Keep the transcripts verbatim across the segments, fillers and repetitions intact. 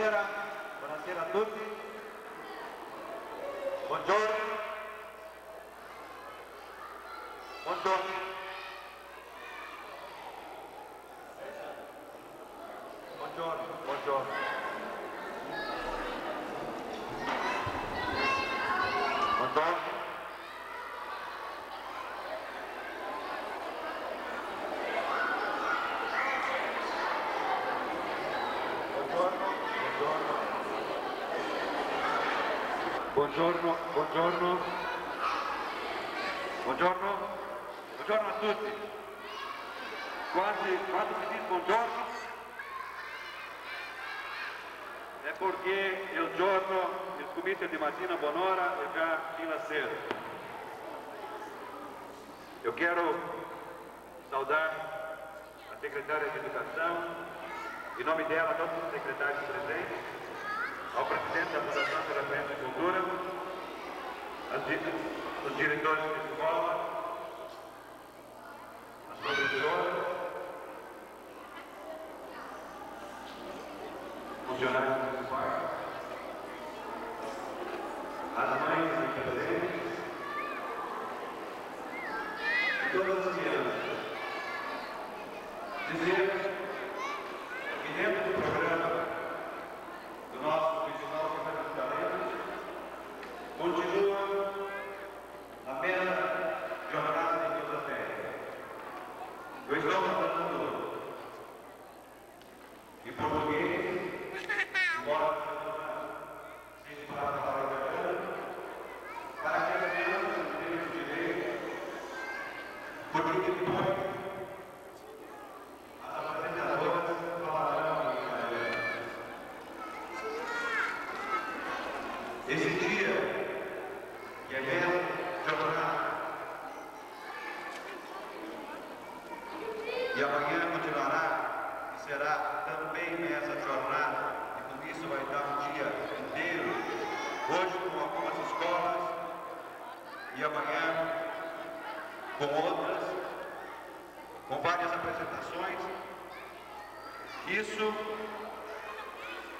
Buonasera, buonasera a tutti. Buongiorno. Buongiorno. Buongiorno, buongiorno. Buongiorno. Buongiorno, buongiorno. Buongiorno, buongiorno. Buongiorno. Buongiorno a tutti. Quando, quando se diz buongiorno, é porque o giorno, o comício de matina, bonora, é já fin la sera. Eu quero saudar a secretária de Educação, em nome dela, todos os secretários presentes, ao presidente da Fundação Serafim de Cultura, as di-, os diretores de escola, as professoras, funcionários municipais, as mães aqui presentes, e todas as crianças. Dizer que dentro do programa do nosso Festival Serafim de Talentos continua a bela jornada de Deus da Terra. Eu estou falando em português, embora seja para falar italiano, para que as crianças entendam direito, porque depois as apresentadoras falarão em italiano. Esse dia, que é bela jornada, e amanhã continuará, e será também essa jornada, e por isso vai dar um dia inteiro, hoje com algumas escolas, e amanhã com outras, com várias apresentações. Isso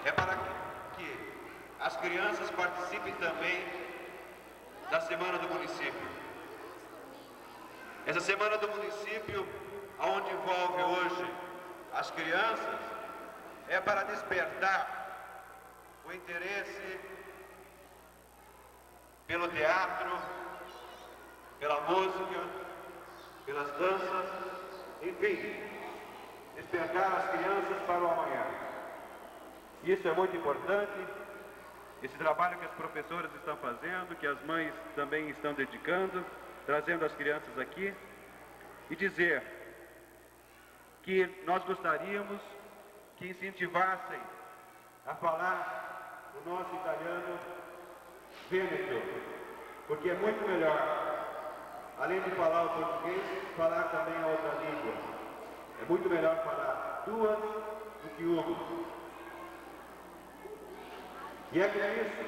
é para que as crianças participem também da Semana do Município. Essa Semana do Município, aonde envolve hoje as crianças, é para despertar o interesse pelo teatro, pela música, pelas danças, enfim, despertar as crianças para o amanhã. Isso é muito importante, esse trabalho que as professoras estão fazendo, que as mães também estão dedicando, trazendo as crianças aqui, e dizer que nós gostaríamos que incentivassem a falar o nosso italiano vêneto, porque é muito melhor, além de falar o português, falar também a outra língua. É muito melhor falar duas do que uma. E é por isso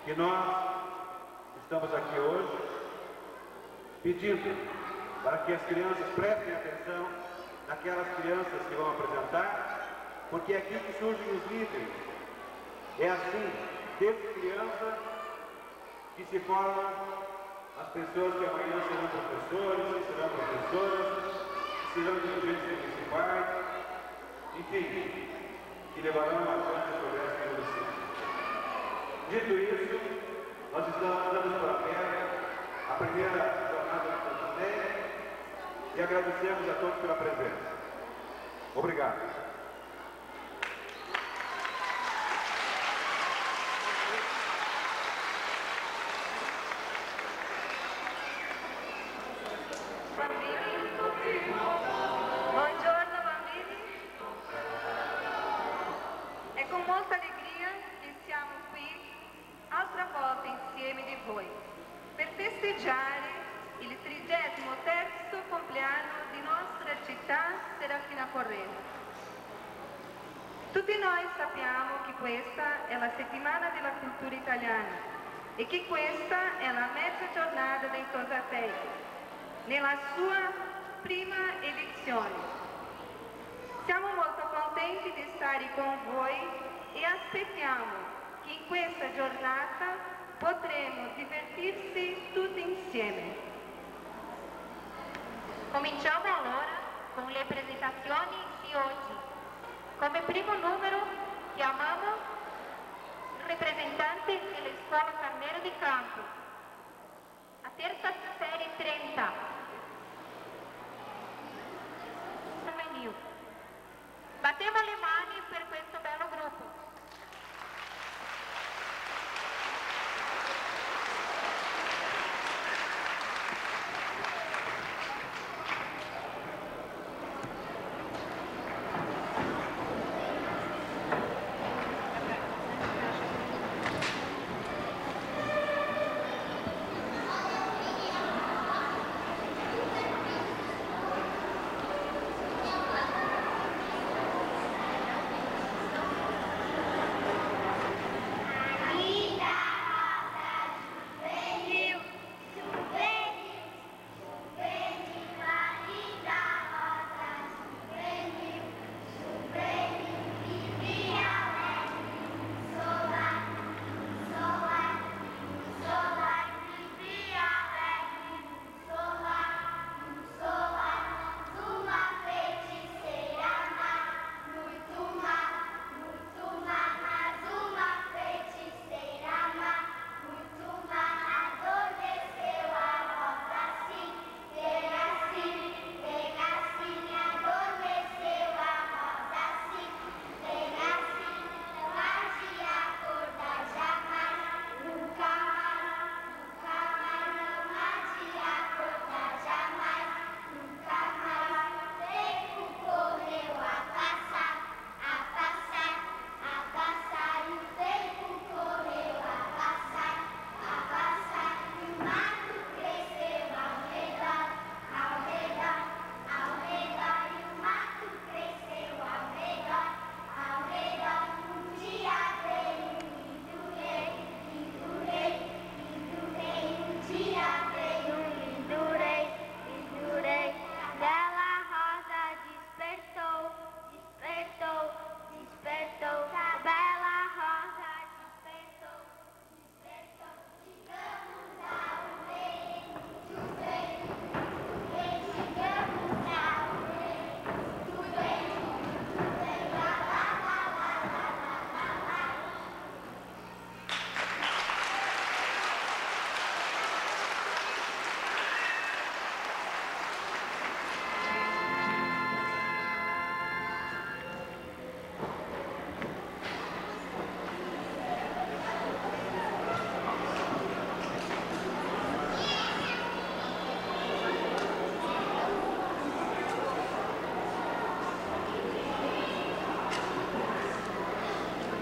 que nós estamos aqui hoje pedindo para que as crianças prestem atenção naquelas crianças que vão apresentar, porque é aqui que surgem os líderes. É assim, desde criança, que se formam as pessoas que amanhã serão professores, que serão professoras, que serão dirigentes municipais, enfim, que levarão adiante o progresso do município. Dito isso, nós estamos dando por aberta a primeira jornada da Santander e agradecemos a todos pela presença. Obrigado. Bambini. Buongiorno, bambini. È con molta allegria che siamo qui altra volta insieme di voi per festeggiare il trigesimo terzo compleanno di nostra città Serafina Corrêa. Tutti noi sappiamo che questa è la settimana della cultura italiana e che questa è la mezza giornata dei Tosatei, nella sua prima edizione. Siamo molto contenti Contenti de stare con voi e aspetiamo che in questa giornata potremo divertirsi tutti insieme. Cominciamo allora con le presentazioni di oggi. Come primo numero chiamiamo il rappresentante della scuola Carneiro de Campos. A terza serie trenta. Giovanil. Batemo le mani per questo bello gruppo.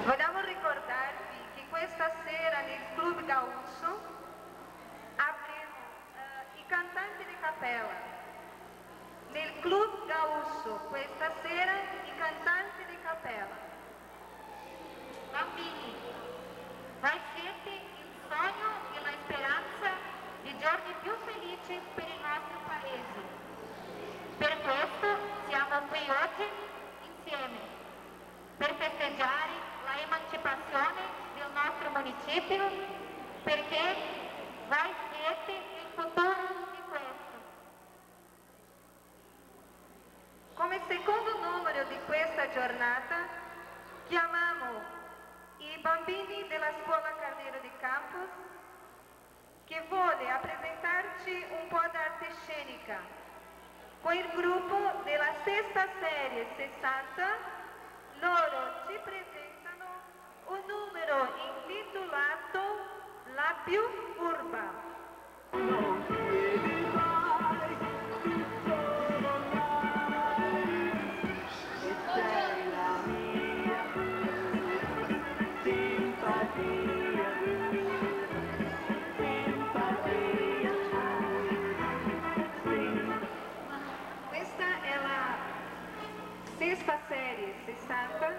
Vogliamo ricordarvi che questa sera nel Club Gaucho avremo, eh, i cantanti di cappella. Nel Club Gaucho questa sera i cantanti di cappella. Bambini, voi siete il sogno e la speranza di giorni più felici per il nostro paese. Per questo siamo qui oggi insieme, per festeggiare la emancipazione del nostro municipio, perché voi siete il futuro di questo. Come secondo numero di questa giornata chiamiamo i bambini della scuola Carneiro de Campos, che vuole a presentarci un po' d'arte scenica. Con il gruppo della sesta serie sessanta, loro ci presentano un numero intitolato La più furba. Questa è la sesta serie sessanta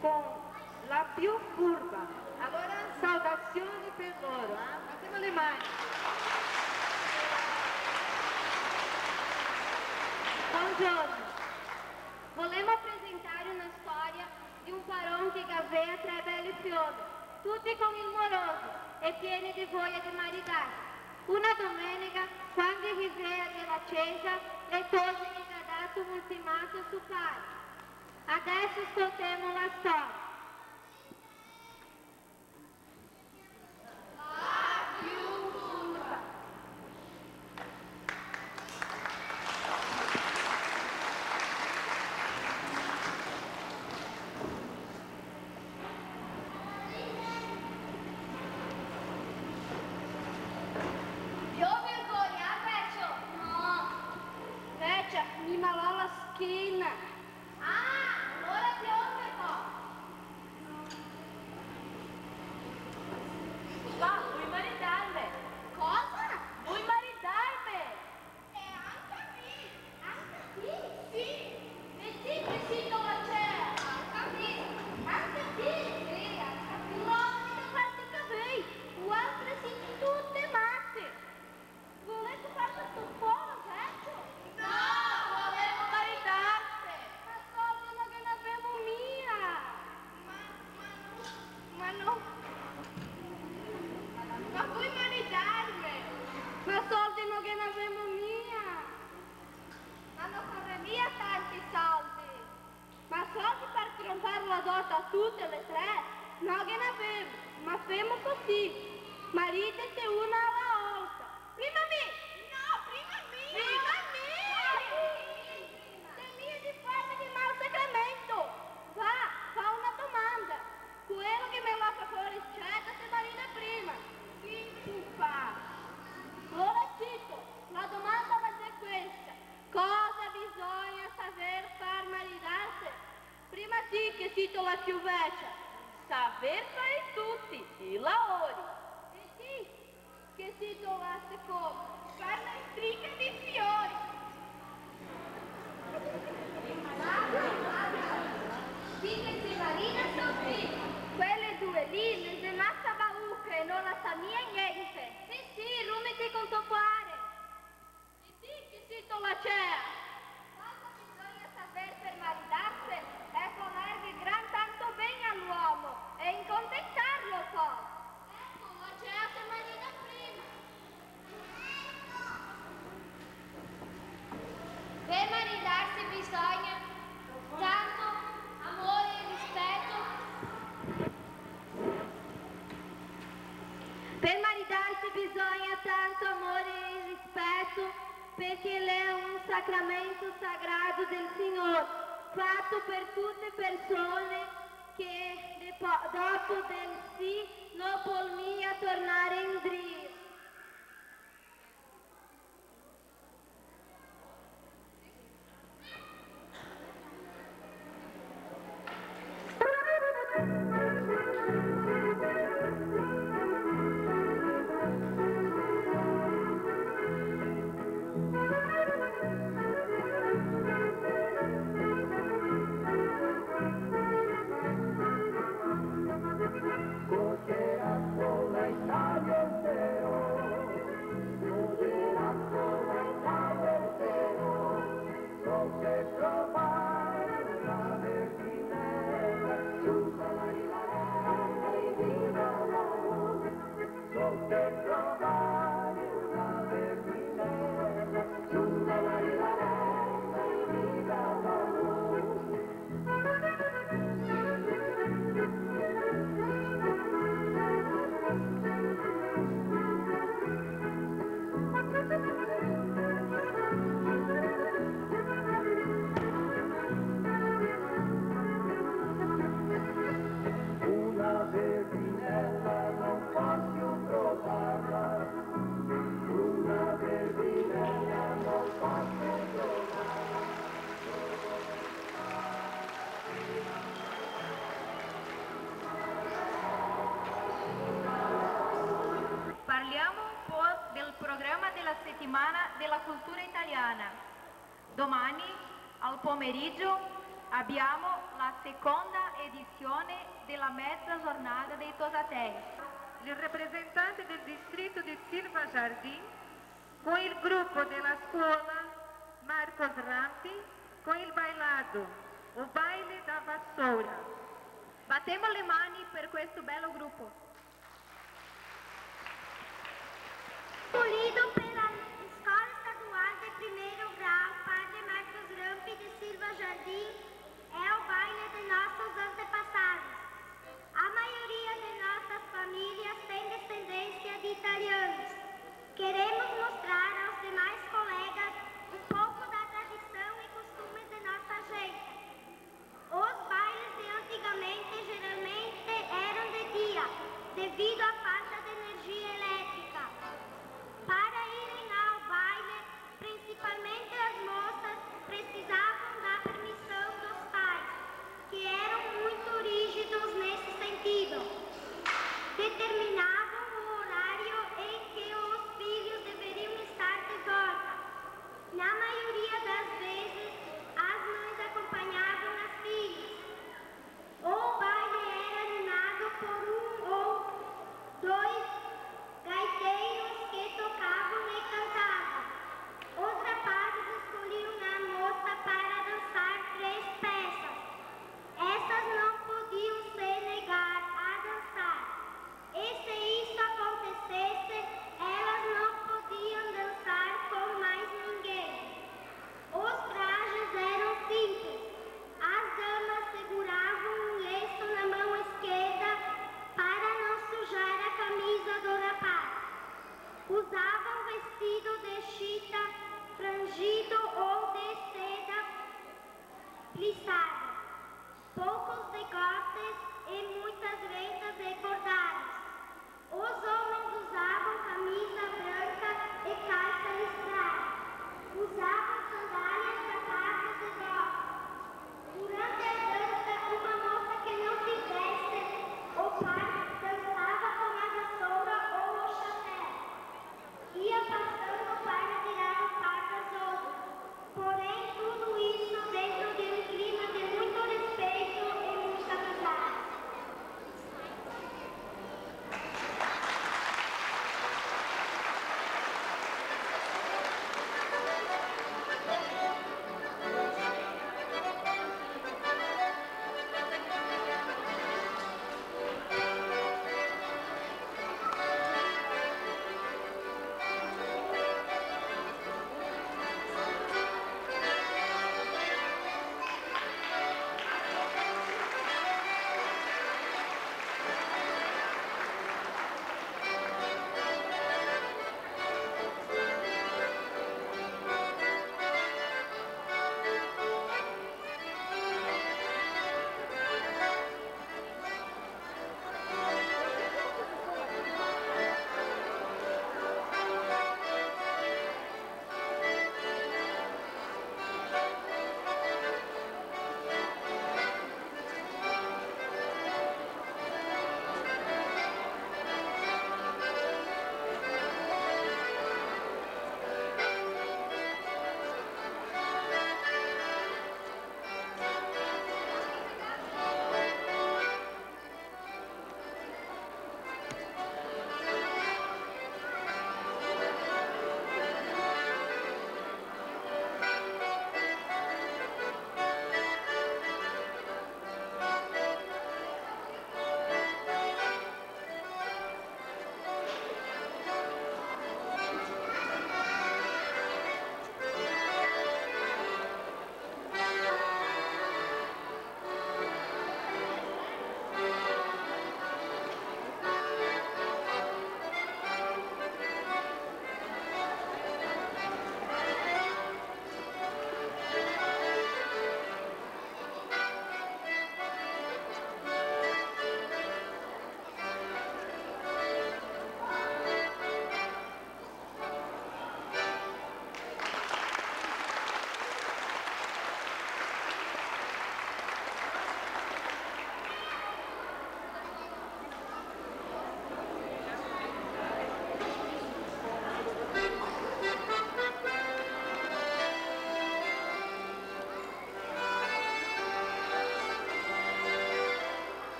con La più furba. Allora, saudazioni per loro, eh? Batemo le mani. Buongiorno. Volemo presentare un Gavea tre bele fiole, tute con el moroso e piene de voia de maridarse. Una domenega, quando i rivea de la cexa, le tose i ga dato un ultimato a so pare. Adeso scoltemo la storia. Piove ancora, eh, vecio? No. Vecia, me malà la schena. Ah, alora piove po. Va, vui maridarme? Cosa? Vui maridarme? E anca mi, anca ti? Sì. E ti che sito la cea? Anca mi, anca ti? Sì, anca mi. Prova de caparse i cavei, vualtre sito tute mate. Volete farme sto fora, vecio? No, volemo maridarse. Ma soldi no ghe n'avemo mia. Ma, ma no, ma no. Ma vui maridarme? Ma soldi no ghe n'avemo mia. Ma no serve mia tanti soldi. Ma soldi par crompar la dota a tute le tre no ghe n'avemo, ma femo cusì, maridete una a la olta. Prima mi! No, prima mi! Prima mi! Te mia de farme de mal sacramento! Va, fa una domanda. Quelo che me lasà fora sceta se marida prima. Sì, pupa. Ora zito, la domanda va ser questa. Cosa bisogna saver par maridarse? Prima ti, che sito la più vecia. Saver far tuti i laori. E ti, che sito la seconda? Far la strica de fiori. Ti che te marida so prima. Quele due lì le xe masa bauche e no la sa mia gnente. Sì, sì, rumete con to pare. E ti che sito la cea? Cosa bisogna saver per maridarse? È volerghe gran tanto ben a l'uomo e incontentarlo po. Eco, la cea se marida prima. Per maridarse bisogna tanto amore e rispeto. Per maridarse bisogna tanto amore e rispeto, perché l'è un sacramento sagrado del Signor, fato per tute persone che depo-, dopo del sì no pol mia tornare indrio. Parliamo un po' del programma della settimana della cultura italiana. Domani, al pomeriggio, abbiamo la seconda edizione della mezza giornata dei Tosatei. Il rappresentante del distretto di Silva Jardim, con il gruppo della scuola Marcos Rampi, con il bailato O Baile da Vassoura. Batemos le mani per questo bello gruppo. Escolhido pela Escola Estadual de Primeiro Grau Padre Marcos Rampi de Silva Jardim, é o baile de nossos antepassados. A maioria de nossas famílias tem descendência de italianos. Queremos mostrar aos demais colegas um pouco da tradição e costumes de nossa gente. Os bailes de antigamente geralmente eram de dia, devido à falta de energia elétrica. Para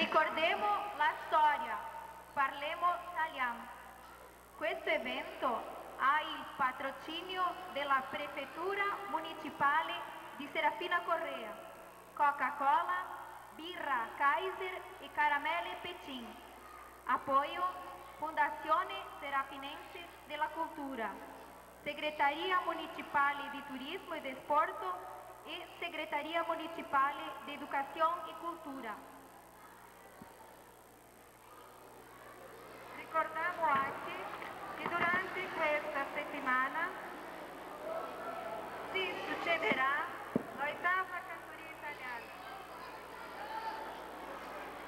Ricordemo la storia, parlemo talian. Questo evento ha il patrocinio della Prefettura Municipale di Serafina Corrêa, Coca-Cola, birra Kaiser e caramelle Pecin. Apoio, Fondazione Serafinense della Cultura, Secretaria Municipale di Turismo e Desporto e Secretaria Municipale de Educação e Cultura. Ricordemo anche che durante questa settimana si sucederà l'oitava cantoria italiana,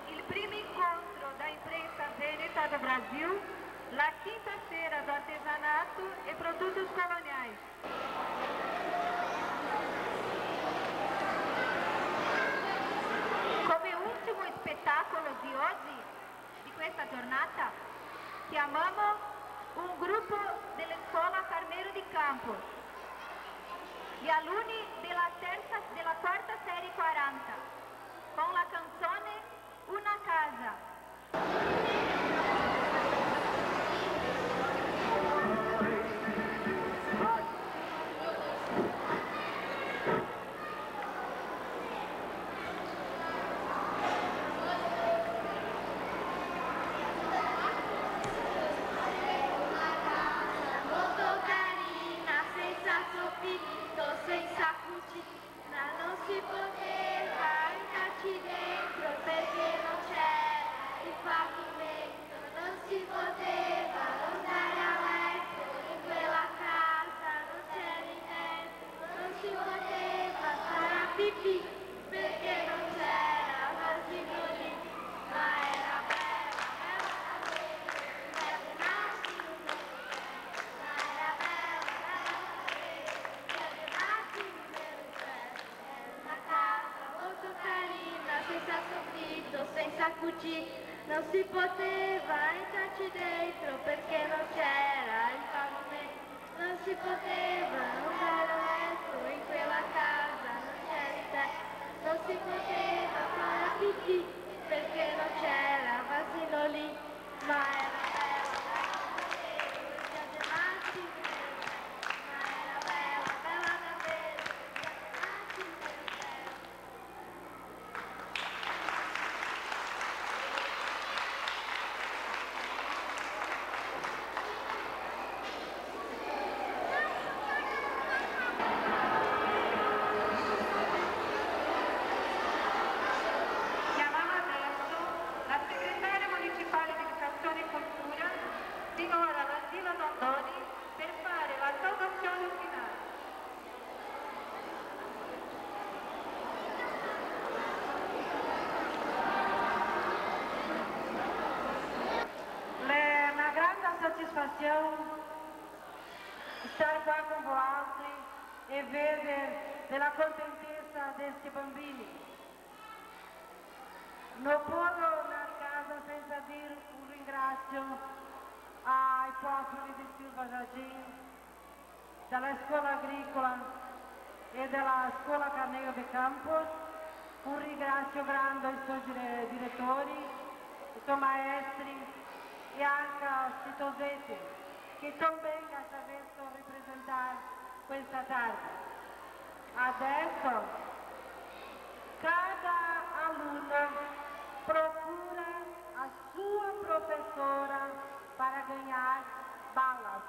il primo incontro da imprensa veneta do Brasil, la quinta sera do artesanato e produtos coloniais. Come ultimo spettacolo di oggi, di questa giornata, chiamamo un gruppo della scuola Carneiro de Campos, gli alunni della terza, della quarta serie quaranta, con la canzone Una casa. Molto carina, senza soffitto, senza cucina. Ma non si poteva entrarci dentro perché non c'era il pavimento, non si poteva andare a letto in quella casa, non c'eri dentro, non si poteva fare pipì perché non c'era l'asino lì, ma era bella, bella davvero, mi piace un attimo, ma era bella, bella davvero, mi piace un attimo. Una casa molto carina, senza soffitto, senza cucina. Non si poteva entrarci dentro perché non c'era il pavimento. Non si poteva andare a letto in quella casa, non c'era il tetto. Non si poteva fare pipì perché non c'era vasino lì. Ma era bella, bella davvero, mi piace un attimo. Ma era bella, bella davvero, mi piace un attimo. Chiamamo adesso la segretaria municipale di Educazione e Cultura, signora Rosina Dondoni, per fare la salutazione finale. L'è na granda sodisfasion star qua con voaltri e veder de la contentesa de sti banbini. No podo ndar casa sensa dir un ringrasio ai profughi de Silva Jardim, da la scola agricola e da la scola Carneiro de Campos, un ringrasio grande ai so dire-, diretori, ai so maestri e anca a sti toseti che ton ben ga savesto ripresentar questa tarde. Adeso cada aluno procura a sua profesora para ganhar balas.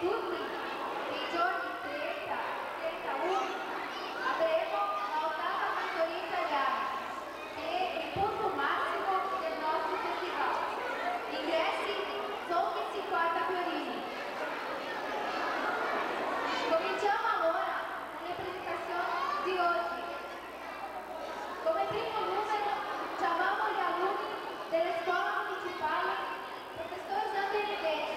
Tuti, che i giorni trenta, trentun, avremo la ottava cantoria italiana, che xe el punto masimo del nostro festival. I ingresi son de sinquanta florini. Cominciamo alora con le presentazioni de ogi. Come primo numero ciamemo i aluni dela scola municipale Profesor Jean Benedetti.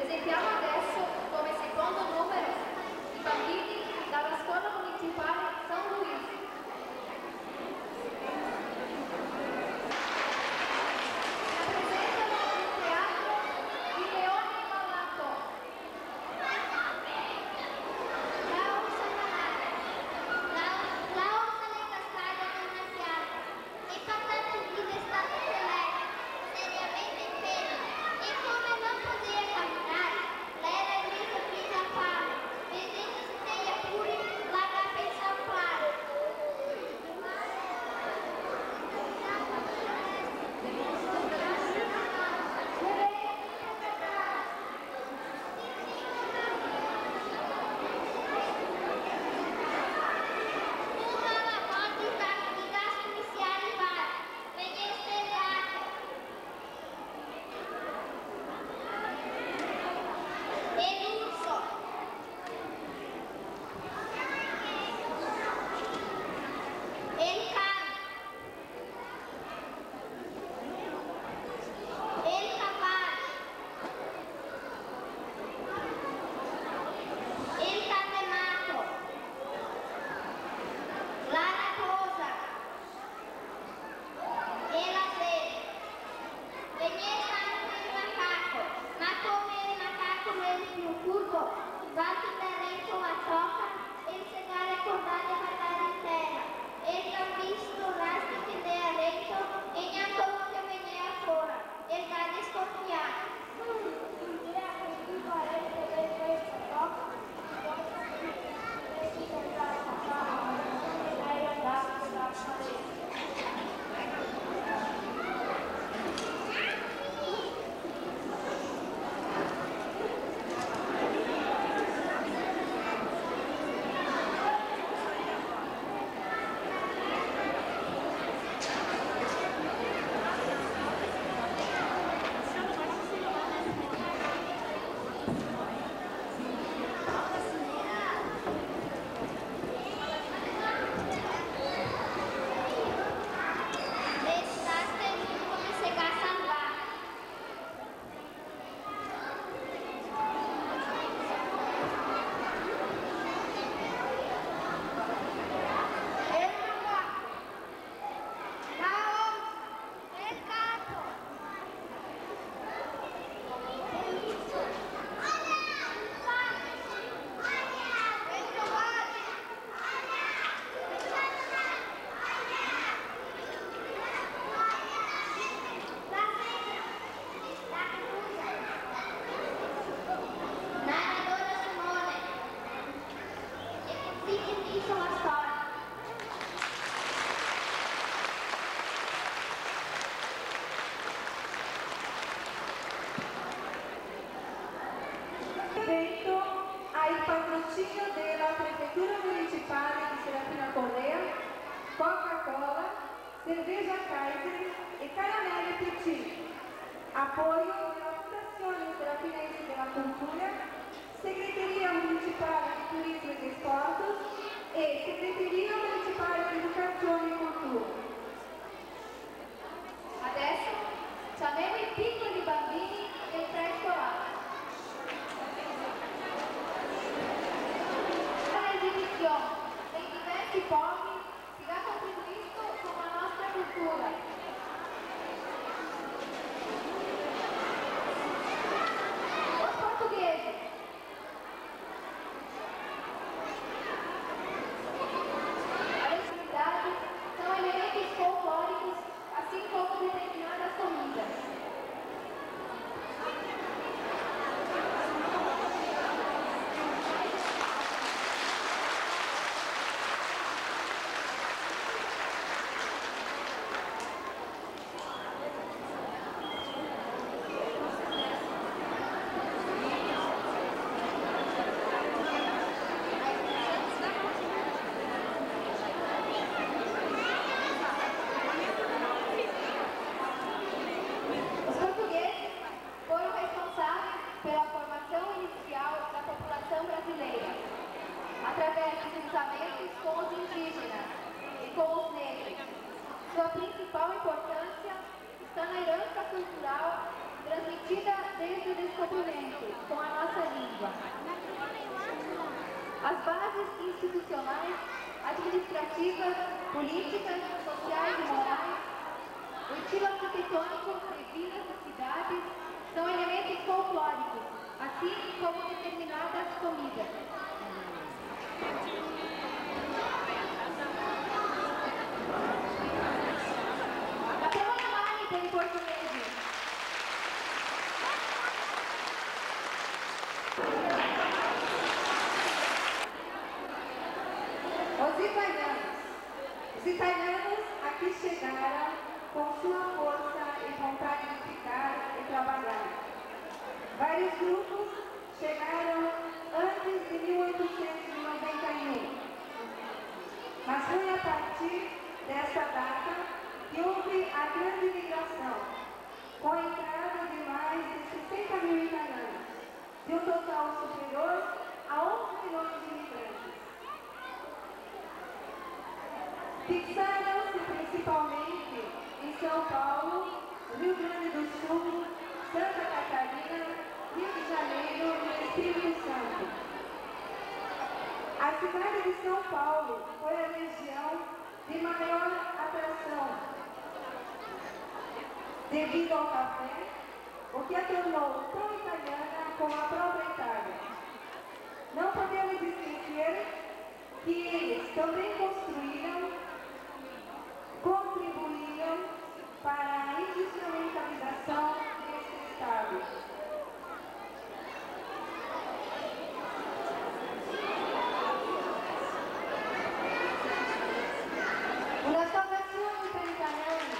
Presentiamo adesso, come secondo numero, i bambini dalla scuola municipale San Luigi. Rappresentano il teatro Il leone ballato. La orsa malata. La, la orsa l'è cascada da na pianta. E par tanti dì l'è stata tolta seriamente inferma, e come no podea caminar, l'era in mezo a pien fame, vedendose tea pure, la ga pensà far. E l'urso. E el can. E el caval. E el can de mato. La raposa. E la zebra. Vegnesse anca el macaco, ma come el macaco l'era pì furbo, vanti da rento la toca, el se ga recordà de vardar in tera, el ga visto rasti che ndea rento, e gnanca un che vegnea fora, el ga desconfià. Narradora Simone. E cusì finisce la storia. L'evento ha il patrocinio della Prefettura Municipale di Serafina Corrêa, Coca-Cola, Cerveja Kaiser e Caramelle Petit. Apoio della Fundazione Serafinense della Cultura, Secretaria Municipale di Turismo e Desportos e Secretaria Municipale di Educazione e Cultura. Adesso chiamiamo i piccoli bambini del preescolare. L'esibizione dei diversi porchi che ha contribuito con la nostra cultura. Os portugueses. As atividades são As bases institucionais, administrativas, políticas, sociais e morais, o estilo arquitetônico de vilas e cidades são elementos folclóricos, assim como determinadas comidas. Batemos na mão, em português. Os italianos. Os italianos aqui chegaram com sua força e vontade de ficar e trabalhar. Vários grupos chegaram antes de mil oitocentos e noventa e um, mas foi a partir dessa data que houve a grande migração, com a entrada de mais de sessenta mil italianos, de um total superior a onze milhões de imigrantes. Fixaram-se principalmente em São Paulo, Rio Grande do Sul, Santa Catarina, Rio de Janeiro e Espírito Santo. A cidade de São Paulo foi a região de maior atração, devido ao café, o que a tornou tão italiana como a própria Itália. Não podemos esquecer que eles também construíram, contribuíram para a industrialização desse estado. Una saudazione per i italiani.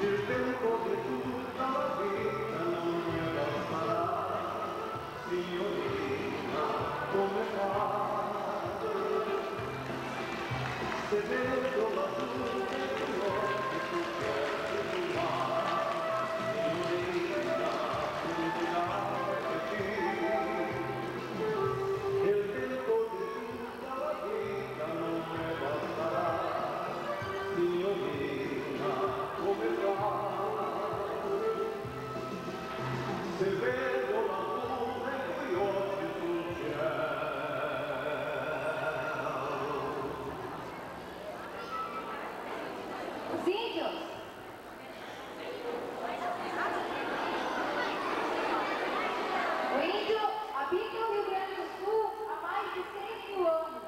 Il tempo di tutta la vita non mi basterà, signorina, come fa? Se vedo la luce dei tuoi occhi sul cielo di mare, signorina, come fa? Il tempo di tutta la vita non mi basterà, signorina, come fa? Se vedo la luce dei tuoi occhi sul cielo. Os índios. O índio habita o Rio Grande do Sul há mais de seis mil anos.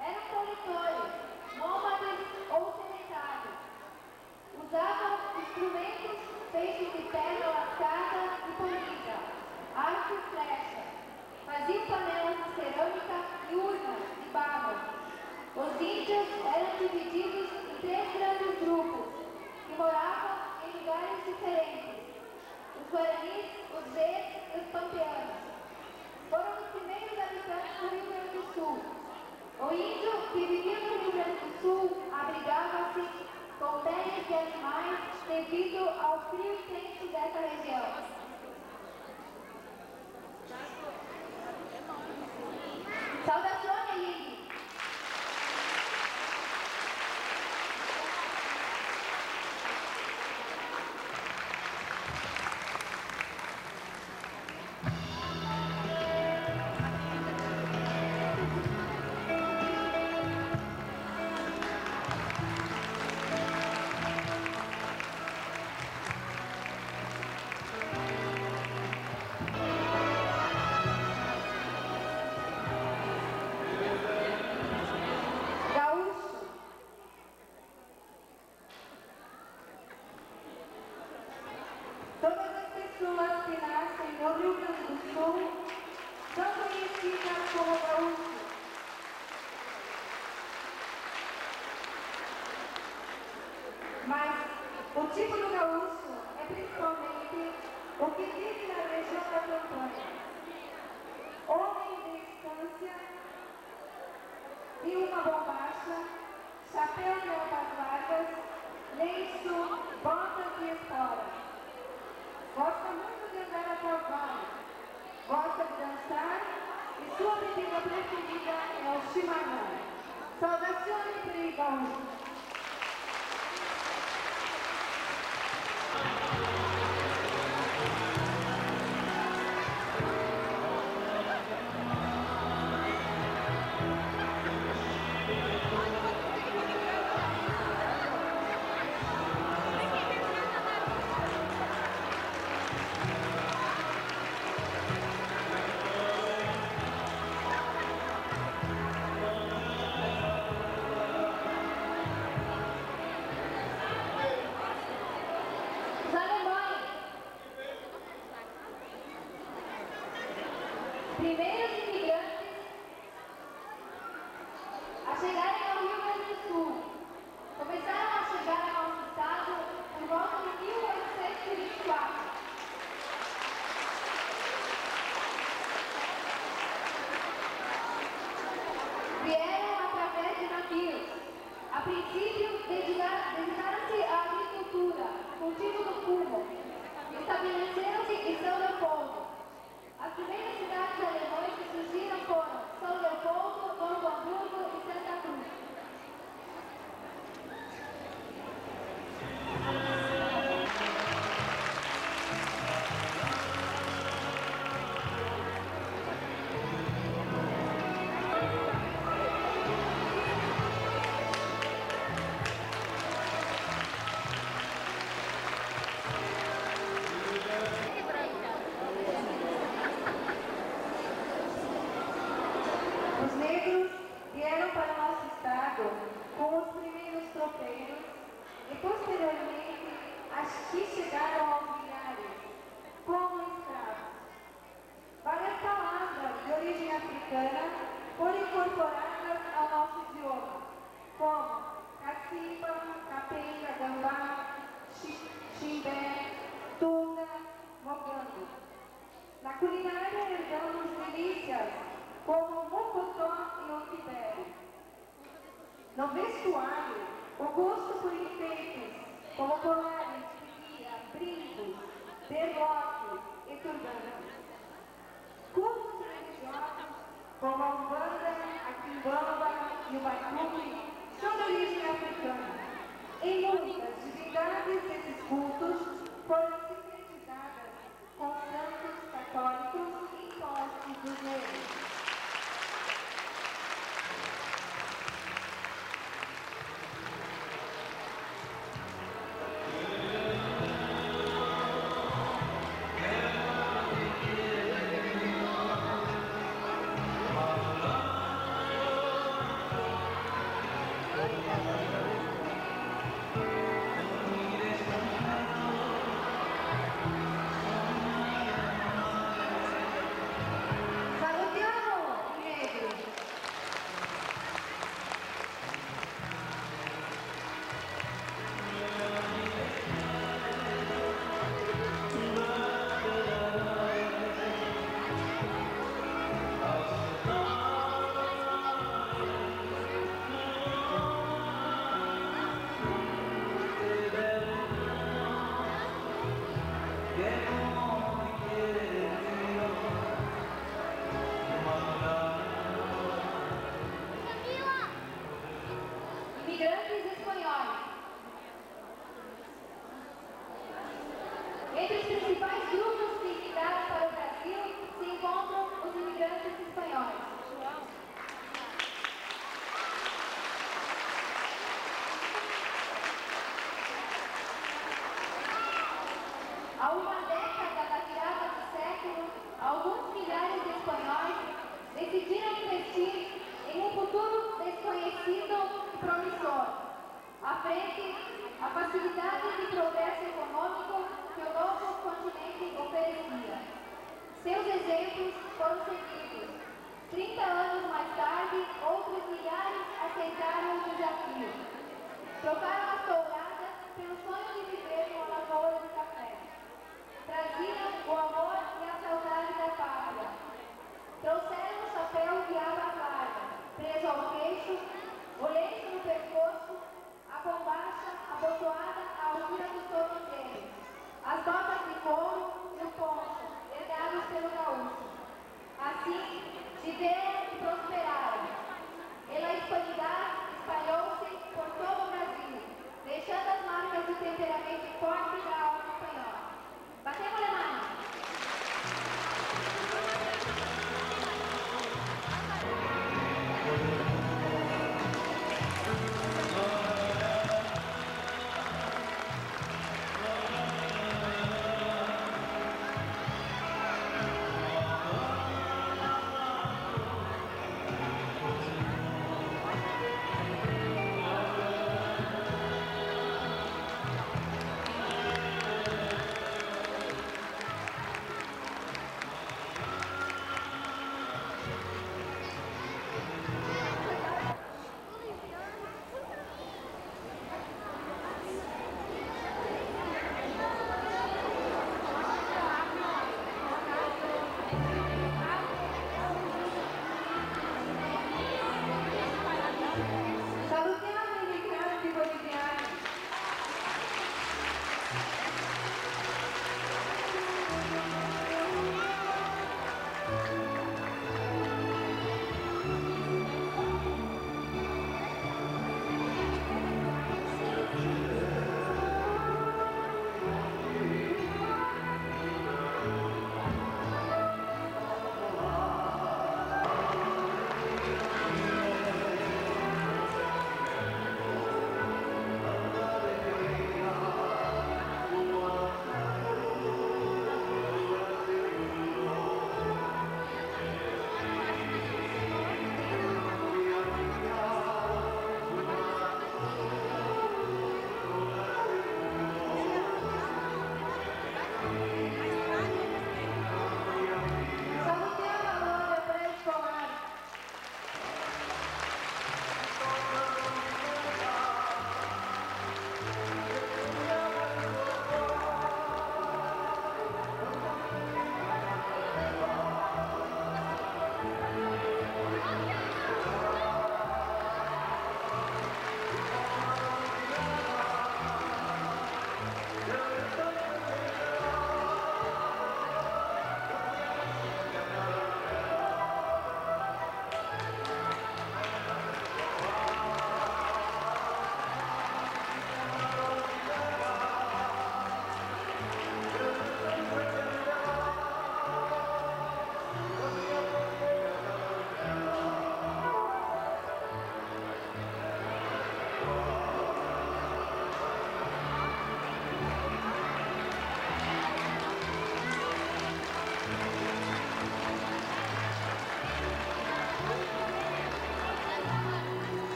Eram coletores, nômades ou sedentários. Usavam instrumentos feitos de pedra lascada e polida, arco e flecha. Faziam panelas de cerâmica e urnas de barro. Os índios eram divididos em três grandes grupos, que moravam em lugares diferentes. Os guaranis, os reis e os pampeanos foram os primeiros habitantes do Rio Grande do Sul. O índio que vivia no Rio Grande do Sul abrigava-se com peles de animais devido ao frio intenso dessa região. Saudações, Lili! Rio Grande do Sul, são conhecidas como gaúchos. Mas o típico gaúcho é principalmente o que vive na região da campanha. Homem de estância e uma bombacha, chapéu de abas largas, lenço, botas e espora. Gosta muito de andar a cavalo. Gosta de dançar e sua bebida preferida é o chimarrão. Saudações, Perigão! Os alemães, primeiros imigrantes a chegarem ao Rio Grande do Sul, começaram a chegar ao nosso estado por volta de mil oitocentos e vinte e quatro. Vieram através de navios. A princípio, dedica-, dedicaram-se à agricultura, cultivo do fumo. Estabeleceram-se em São Leopoldo. As primeiras cidades alemãs que surgiram foram São Leopoldo, Novo Hamburgo e Santa Cruz. Os negros vieram para o nosso estado com os primeiros tropeiros e, posteriormente, as que chegaram aos milhares, como escravos. Várias palavras de origem africana foram incorporadas ao nosso idioma, como cacimba, capenga, gambá, chi-, chimbé, tunga, mogango. Na culinária herdamos delícias como mocotó e oquibere. No vestuário, o gosto por enfeites como colares de guia, brincos, berloques e turbantes. Cultos religiosos como a Umbanda, a Quimbanda e o Batuque são de origem africana. E muitas divindades desses cultos foram sincretizadas com santos católicos e postes dos negros. Salutiamo i negri! Imigrantes espanhóis. Entre os principais grupos que emigraram para o Brasil se encontram os imigrantes espanhóis. A uma década da virada do século, alguns milhares de espanhóis decidiram investir em um futuro desconhecido e promissor, à frente, a facilidade de progresso econômico que o novo continente oferecia.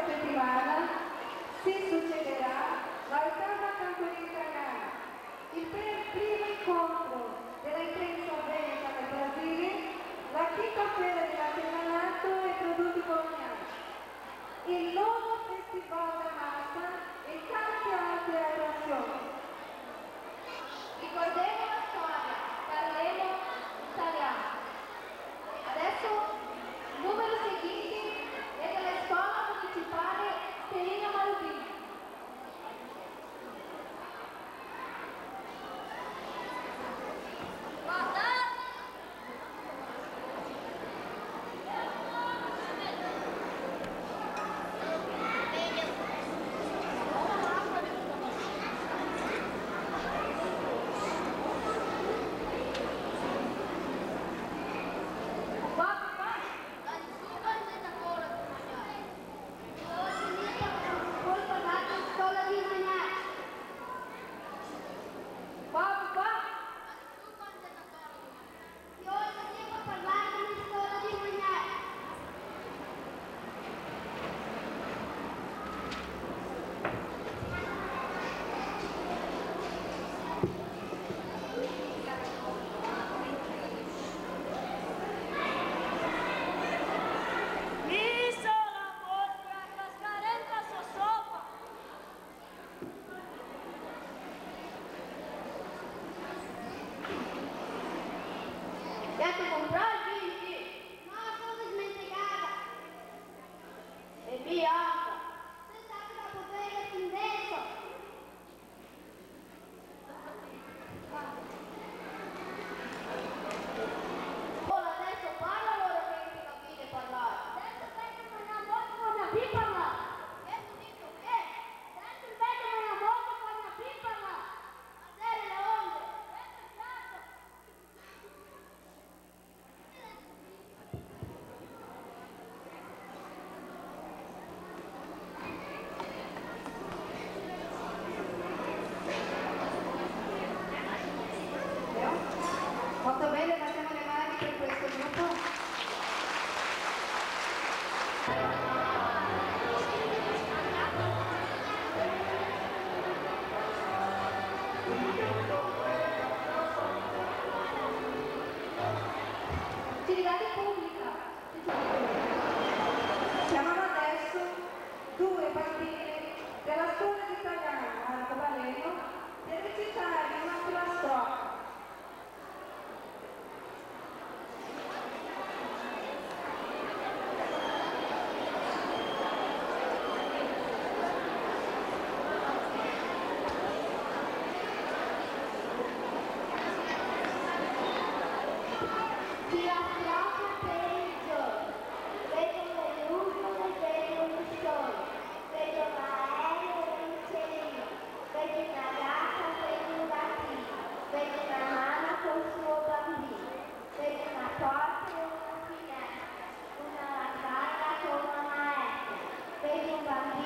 Settimana si succederà la ottava Cantoria Italiana, il per-, primo incontro della imprensa veneta nel Brasile, la quinta fiera dell'artigianato e prodotti coloniali, il nono Festival da Massa e tante altre attrazioni. Ricordemo la storia, parlemo italiano. Adesso il numero seguente è della Scuola Municipale Stellina Marubini.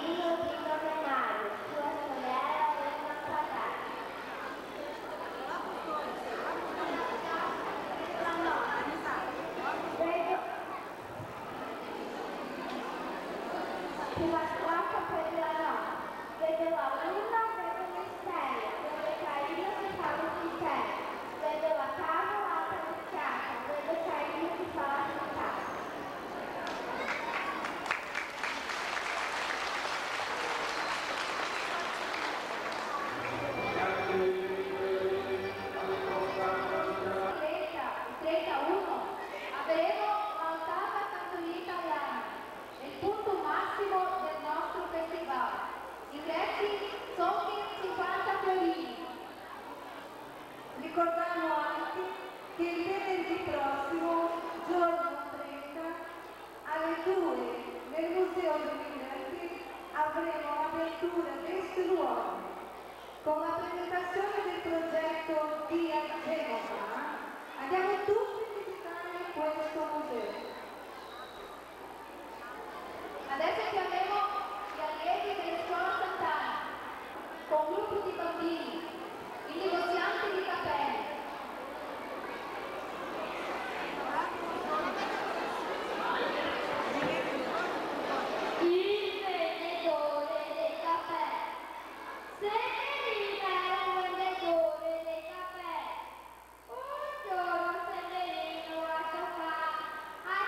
Vino di novenario, sua sorela l'aveva pagà. Vedo, sulla squarcia vedo la notte, vedo la luna, vedo le stelle, vedo Caino che fa l'ufficiale, vedo la tavola apparecchiata, vedo Caino che fa la frittata. Trenta, trentauno, avremo la ottava canzone italiana, il punto massimo del nostro festival. Ingressi, songhe, cinquanta fiorini. Ricordiamo anche che il venerdì prossimo, giorno trenta, alle due, nel Museo dei Liberty, avremo l'apertura dei suoi luoghi. Con la presentazione del progetto Via Genova, andiamo tutti a visitare questo museo. Adesso chiamiamo gli allievi della scuola Sant'Anna, con un gruppo di bambini, i negozianti di cappelli. Il venditore dei cappelli. Severino era un venditore dei cappelli. Un giorno Severino va a tocare, a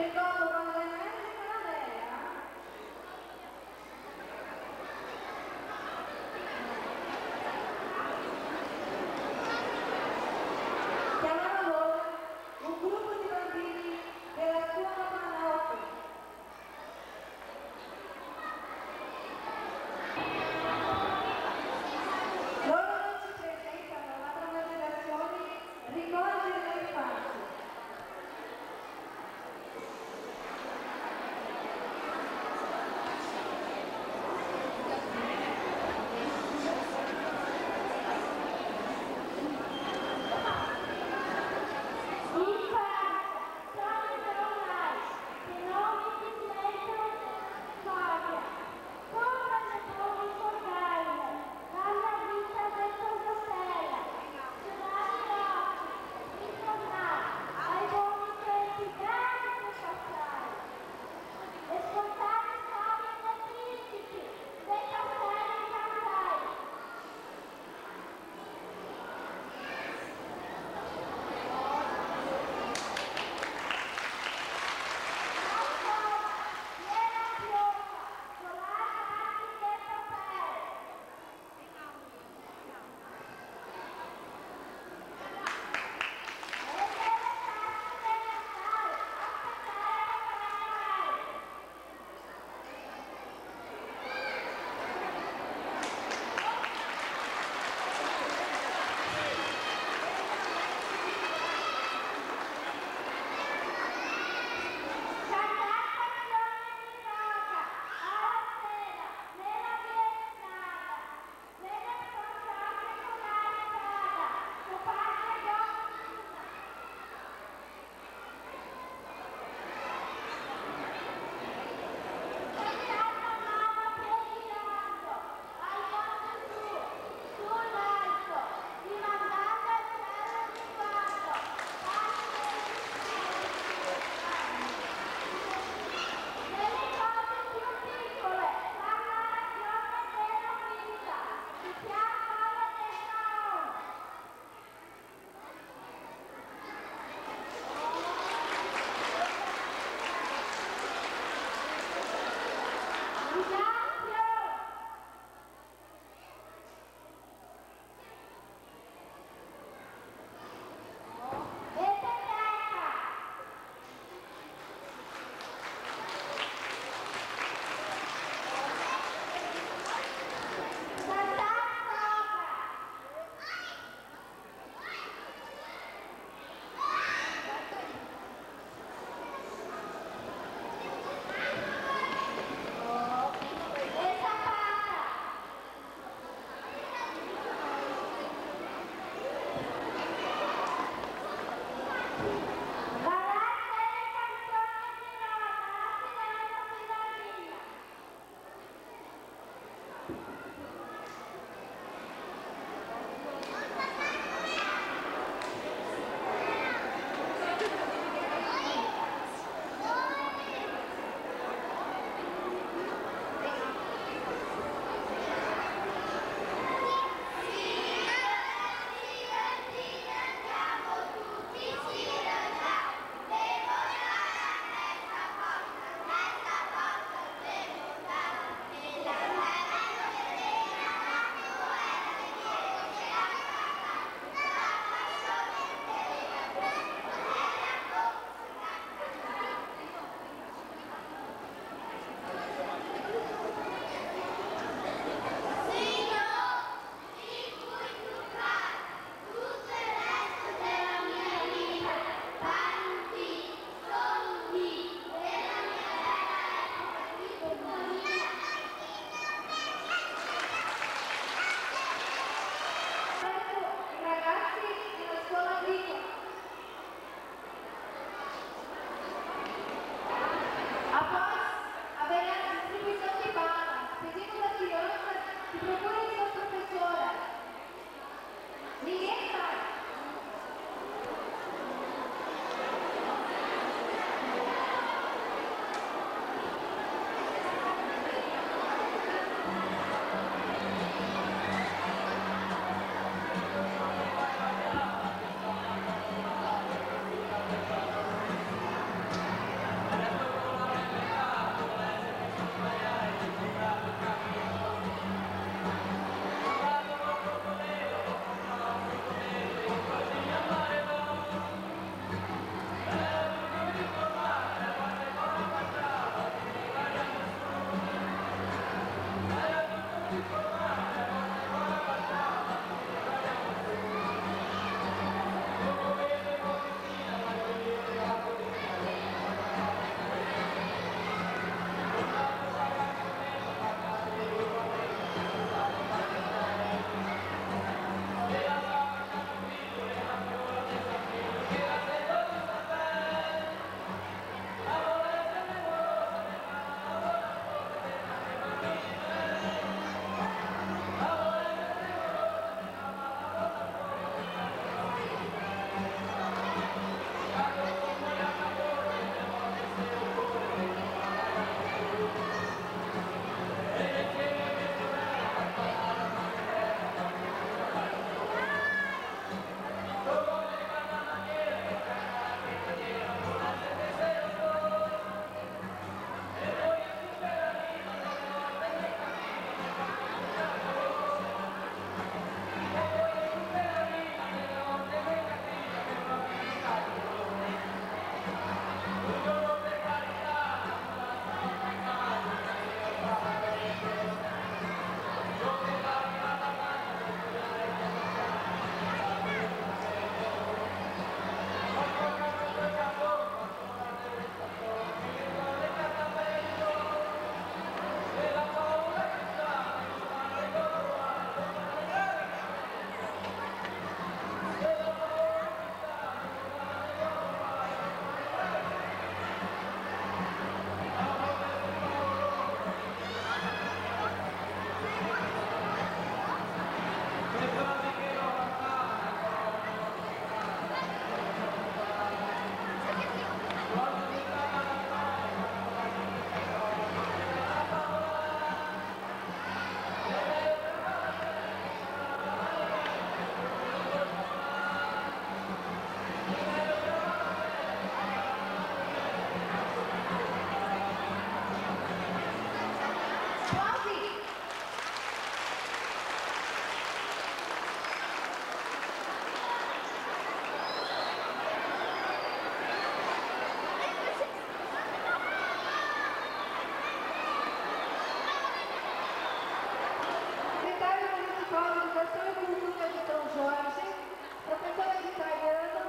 Secondo, quando la gente parla, chiamano allora un gruppo di bambini della scuola Panaotto. Loro ci presentano la dramatizzazione Ricordi dell'infanzia. Cultura de São Jorge, professora de italiano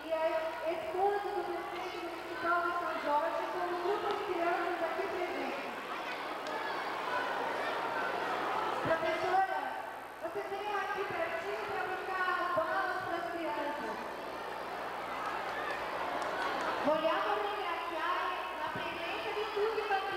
e a esposa do prefeito municipal de São Jorge, com um grupo de crianças aqui presentes. Professora, você veio aqui pertinho para buscar as balas para as crianças. Vogliamo ringraziare la presenza di tutti i bambini.